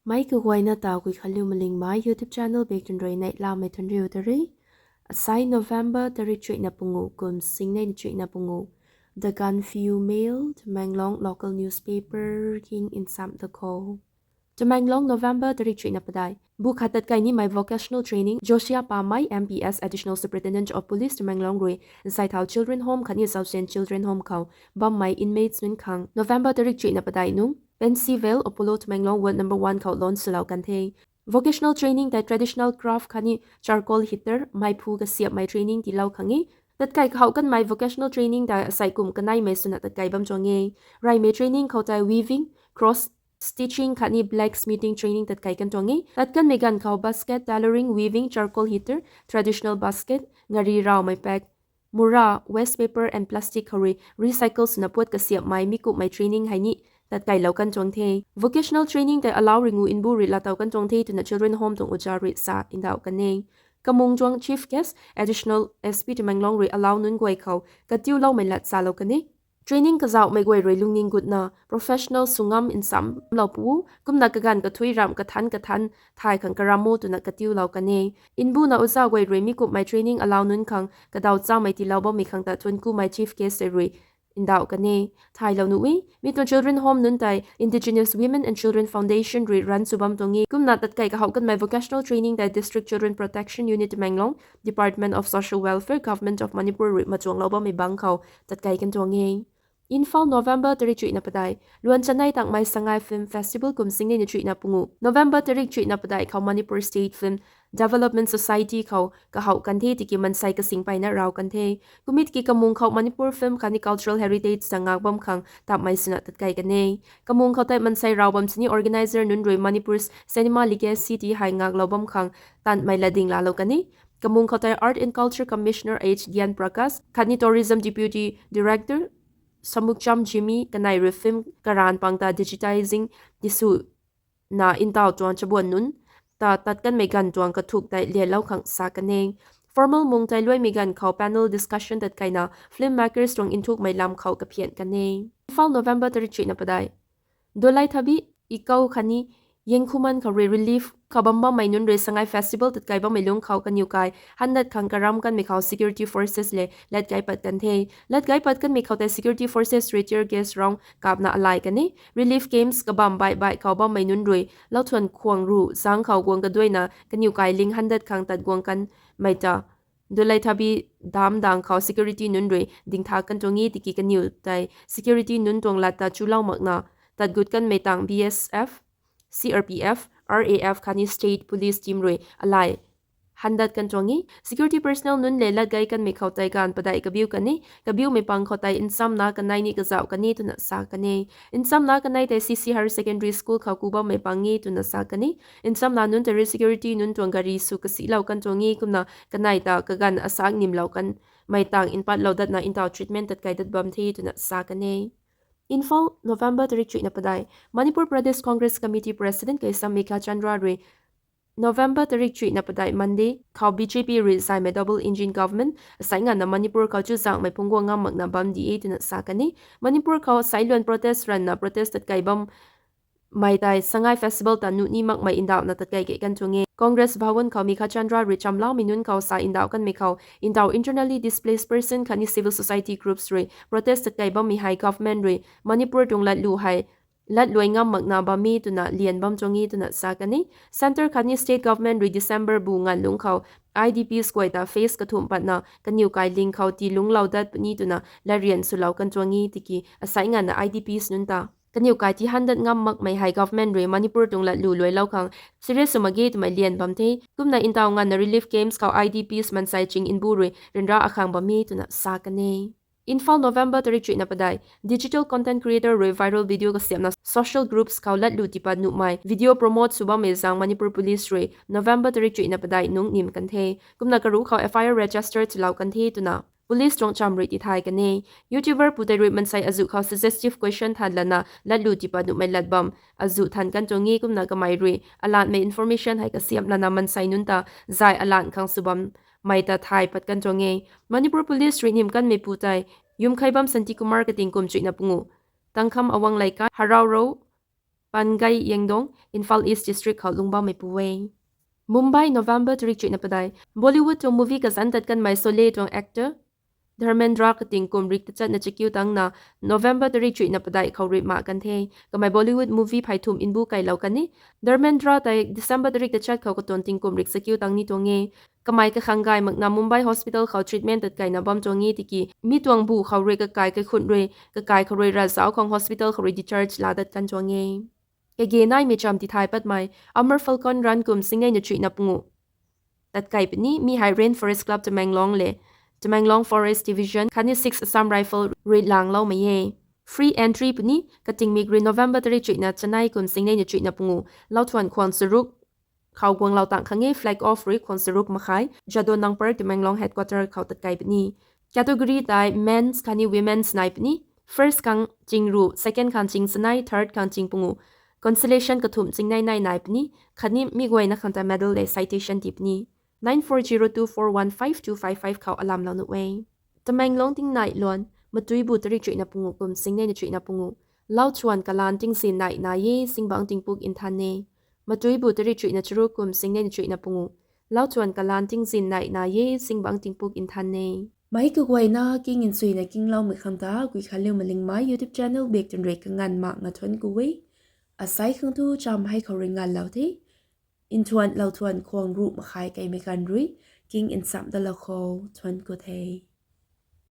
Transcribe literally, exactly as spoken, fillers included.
Mei kaguayna ta Guikhanliu Malingmei YouTube channel bak tun rui neihlamei thuanriu ta rui. Asai November tarik chuihna pungu, kum singnei na chuihna pungu. The Gaanphiu Mail, Tamenglong local newspaper king nsam ta khou. Tamenglong, November tarik chuihna padeih. Bu khat tatkai nimei vocational training, Josia Pamei, M P S, Additional Superintendent of Police, Tamenglong rui, Nsaithau Children Home khatni Zausen Children Home khou bammei inmates nunc khang, November tarik chuihna padeih nung, Pensivale, Apollo Tamenglong, Ward number one khou launch swlou kan the. Vocational training tei traditional craft khatni charcoal heater, meiphu kasiamhmei training tiilou khang e. Tatkai kahouh kanmei vocational training tei asai kum kaneimei swna tatkai bam tuang e. Reymei training khou tei weaving, cross stitching khatni blacksmithing training tatkai kan tuang e. Tat kanmei ganv khou basket, tailoring, weaving, charcoal heater, traditional basket, ngari rawmei pack, mura, waste paper and plastic khou rui recycle swna puat kasiamhmei mi kumhmei training hei ni tatkailou kan tuang the. Vocational training tei alau ringu nbu rui laatow kan tuang the twna Children Home tuang uza rui sa ndauh kan e. Kamung tuang Chief Guest, Additional S P Tamenglong rui alau nunc guay khou katiuloumei lat salou kan e. Training kazauhmei guay rui lungning gutna professional sw ngam nsamlou pu, kumna kaganv kathui ramh kathanc kathanc thay khang karam o twna katiulou kan e. Nbuna uza guay rui mi kumhmei training alau nunc khang kadaw chamei tiilou bammei khang ta thuanc kumei Chief Guest tei rui ndauh kan e. Thaylou nuh e, mi tuang Children Home nunc tei Indigenous Women and Children Foundation rui run sw bam tuang e. Kumna tatkai kahouh kanmei vocational training tei District Children Protection Unit Tamenglong, Department of Social Welfare, Government of Manipur rui machuanglou bammei bangc khou tatkai kan tuang e. Imphal, November tarik chuihna padeih. Luan chanei tangmei Sangai Film Festival kum singnei na chuihna pungu. November tarik chuihna padeih khou Manipur State Film Development Society khou kahouh kan the tiki mansei kasing peyna raw kan the. Kumit ki kamung khou Manipur film khatni cultural heritage ta ngak bam khang tapmei swna tatkai kan e. Kamung khou tei mansei raw bam sini organizer nunc rui Manipur's cinema legacy ti hei ngaklou bam khang tanmei latding laalou kan e. Kamung khou tei Art and Culture Commissioner H Gyan Prakash khatni Tourism Deputy Director Samukcham Jimmy kanei rui film karan pang ta digitizing tisuna ntaw tuang chabuan nunc ta tat kanmei ganv tuang kathuk tei lianlou khang sa kan e. Formal mung tei luaimei ganv khou panel discussion tatkaina film makers tuang nthukmei lam khou kaphian kan e. Imphal, November tarik chuihna padeih. Dolaithabi, Ikau khatni Yengkhuman khou rui relief khou bam bammei nunc rui Sangai Festival tatkai bammei lungc khou kaniw kai handat khang karam kanmei khou security forces le latgay pat kan the. Latgay pat kanmei khou tei security forces rui tear gas round kapna alay kan e. Relief camps kabam baih baih khou bammei nunc rui lauthuan khwang ru zang khou guang kaduaina kaniw kai ling handat khang tat guang kanmei ta Dolaithabi dam dang khou security nunc rui dingtha kan tuang e tiki kaniw tei security nunc tuang lat ta chulou makna tat gut kanmei tang B S F, C R P F, R A F khatni state police team rui alay handat kan tuang e. Security personnel nunc le latgay kanmei khou tei ganv padeih kabiu kan e. Kabiumei pang khou tei nsamna kanei ni kazauh kan e twna sa kan e. Nsamna kanei tei C C Higher Secondary School khou ku bammei pang e twna sa kan e. Nsamna nunc tei rui security nunc tuang gari sw kasilou kan tuang e kumna kanei ta kaganv asak nimlou kanmei tang npatlou datna ntaw treatment tatkai dat bam the twna sa kan e. Imphal, November tarik chuihna padeih. Manipur Pradesh Congress Committee President Keisham Meghachandra rui November tarik chuihna padeih Monday khou B J P rui zaymei double engine government asai nganvna Manipur khou chuzaenghmei phungc guang ngam makna bam di e twna sa kan e. Manipur khou sailuan protest ranna protest tatkai bam mei tei Sangai Festival ta nuh ni makmei ndauhna tatkai kei kan tuang e. Congress Bhawan khou Meghachandra rui chamlamei nunc khou sa ndauh kanmei khou ntaw internally displaced person khatni civil society groups rui protest tatkai bammei hei government rui Manipur tuang latlu hei latluai ngam makna bam e twna lian bam tuang e twna sa kan e. Centre khatni state government rui December bu nganv lungc khou I D Ps guay ta phase kathumh patna kaniw kai ling khou tii lungclou dat puni twna latrian swlou kan tuang e tiki asai nganvna I D Ps nunc ta kaniw kai tii handat ngam makmei hei government rui Manipur tuang latlu luailou khang serious sw mak ge twmei lian bam the. Kumna ntaw nganvna relief camps khou I D Ps mansei ching nbu rui ryanra akhang bam e twna sa kan e. Imphal, November tarik chuihna padeih. Digital content creator rui viral video kasiamhna social groups khou latlu tiipat nuhmei video promote sw bammei zaeng Manipur Police rui November tarik chuihna padeih nungc nim kan the. Kumna karuh khou F I R register swlou kan the twna police tuang cham rui tithay kan e. YouTuber pu tei rui mansei azuh khou suggestive question than lana latlu tiipat nuhmei lat bam azuh than kan tuang e kumna kamei rui alanhmei information hei kasiamh lana mansei nunc ta zay alanh khang sw bam mei ta thay pat kan tuang e. Manipur Police rui nim kanmei pu tei Yumkhei bam Santi Kumar kating kum chuihna pungu, Tangkham Awang Leikai, Harao Rou, Pangai Yangdong, Imphal East District khou lungc bammeipu e. Mumbai, November tarik chuihna padeih. Bollywood tuang movie kazanc tat kanmei Sholay tuang actor Dharmendra kating kum rik tachatna chakiu tangcna November tarik chuihna padeih khou rui mak kan the. Kamei Bollywood movie phey thumh mbu kailou kan e. Dharmendra tei December tarik tachat khou katuang tingkum rik chakiu tangc ni tuang e. Kamei kakhang gay makna Mumbai hospital khou treatment tat kaina bam tuang e tiki mi tuang bu khou rui kakai kaikhunc rui kakai khou rui ravzauc khang hospital khou rui discharge laa dat kan tuang e. Kage naimei cham tithay patmei Amur Falcon Run kum singnei na chuihna panguh tat kai puni. Mi hei Rainforest Club Tamenglong le Tamenglong Forest Division khatni Six Assam Rifle rui langloumei e. Free entry puni. Katingmik rui November tarik chuihna chanei kum singnei na chuihna panguh lauthuan khwang charuk khou guanglou tang khang e. Flag off rui khwang charuk makhai Jadonangpur Tamenglong headquarter khou tat kai puni. Category tei men's khatni women's nai puni. First khang ching ruh, second khang ching chanei, third khang ching panguh consolation kathumh chingnei nai nai puni. Khatni mi guayna khang ta medal le citation ti puni. Nine four zero two four one five two five five khou alamlou nuh e. Tamenglong tingnai luan, matuibu tarik chuihna panguh kum singnei na chuihna panguh lauthuan kalan tingzin nai nai e, singbangc tingpuk nthan e. Matuibu tarik chuihna charuk kum singnei na chuihna panguh lauthuan kalan tingzin nai nai e, singbangc tingpuk nthan e. Meic kaguayna king nchuina kingloumei khang ta Guikhanliu Malingmei YouTube channel bak twn rui kanganv makna thuanc ku e. Asei khang tu cham hei khou rui nganvlou the. Nthuan lauthuan khwang ruh makhai kaimei ganv rui king nchamh dalou khou thuanc ku the.